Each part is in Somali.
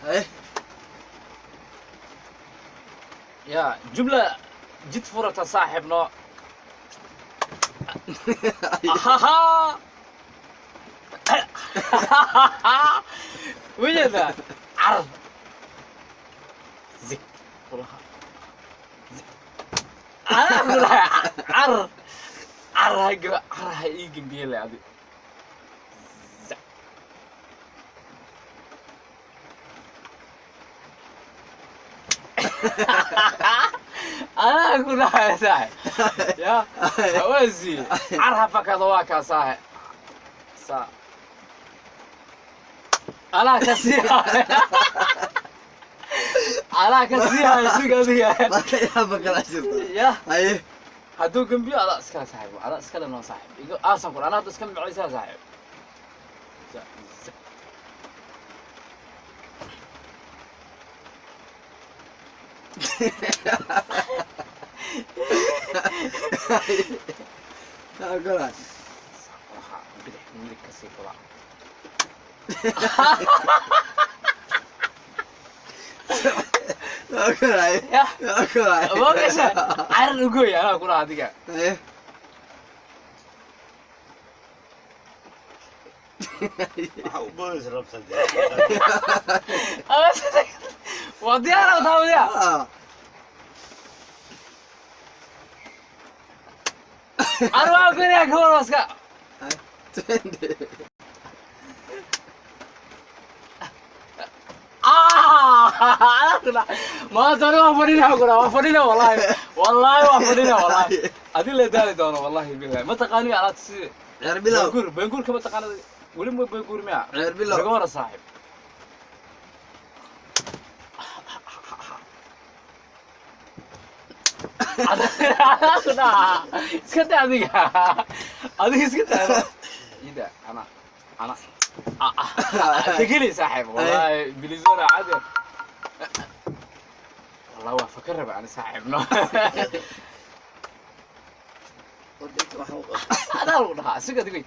Haye. Ya jumla jid furata saaxiib no. Wajeda car zik kulaha anaa kulaha car car ha car ha ii gembiyele adi. Anaa ku dhahay saaxib ya hawasi car ha fakado waa kaa saaxib sa anaa ka sii hayo, anaa ka sii hayo, sug adiga. Marka yaa bakala jirta. Ya. Haye. Hadduu gembiyo adaa iskale saaxib, adaa iskale noo saaxib, iga aasan kur anaa hadda iska micaysaa saaxib. Yaa kulaha. Kulaha bidix midig ka sii kula. Yaa kulaha. Ya. Yaa kulaha. Ma gasha carar ugoy anaa kulaha adiga. Haye. Waxa u boodaysa rabta. Waa diyaar taawadiya. Ah. Anu waa kuniya ka war waska. Twende. Maanta ani waa fadhina kula, waa fadhina wallahi, wallahi waa fadhina wallahi, adi la daali doono wallahi billahi. Ma taqaani alaabta sida Ciyaar bilow. Benguur, benguurka ma taqaana weli? Ma benguur miya? Ciyaar bilow. Laga wara saaxib. Iska daa adiga, adiga iska daa ida ana ana tegeli saaxib wallahi bilizona cadi wallahi waa fakar raba ani saaxib no. Adaa lagu dhahaa asiga adiga.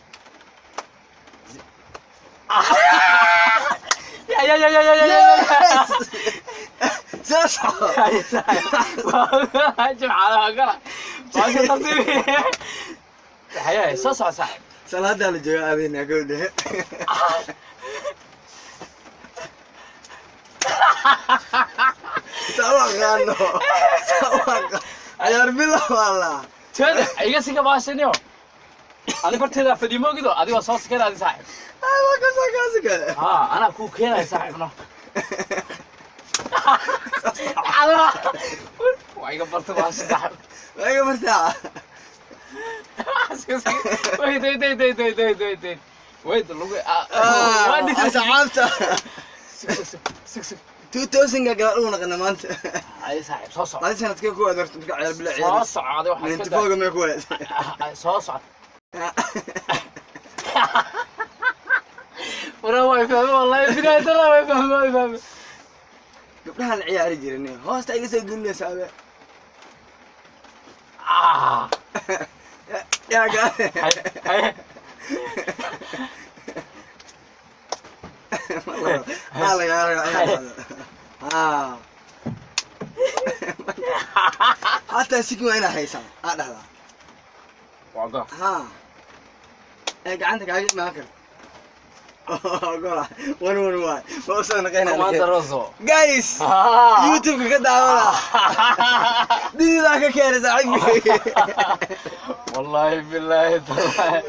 Ya ya ya ya ya ya ya. Soo soco. Soo soco saaxib. Salaadaa la jooga aadayna gabdhe. Saa u aqaano. Saa u aqaano. Ciyaar bilow alla. Teeda iga sika baashaniyo ani barteeda fadhiimoogido adiga soo sikeen adi saaxib. Ay, waa kasaa kaasi kale. Ha anaa kuu keenaya saaxib no, waa iga barta baasha saaxib. Waa iga bartaa. Wait wait wait wait wait wait wait wait wait lugu waa dhig. Asxaabta. Sug sug sug sug. 2000 ka gadaal ugu naqana maanta. Ay saaxib soo soco. Adi sanadkee ku aad horta marka ciyaar bilow soo ciyaar? Soco adi waxaa iska daa. 94 may ku aad. Soo soco wara way fahme wallahi bilaadala way fahme, way fahme. Gabdhahan la ciyaari jirin hoosta iga soo gelinaysa abe. Ah. Yaa gaa. Hay Maxaa lagaa rabaa? Haa. Hataa sikin waa inaa haysaa aa dhahdaa. Waa go. Haa. Ee gacanta kaaga imaan karto. Gola. One one waay. Ma usoo naqaynaa. Commander Rosso. Guys, YouTube-ka ka daawada. Dididaa ka keenay saaxiibkay. Wallahi billahi tallahi.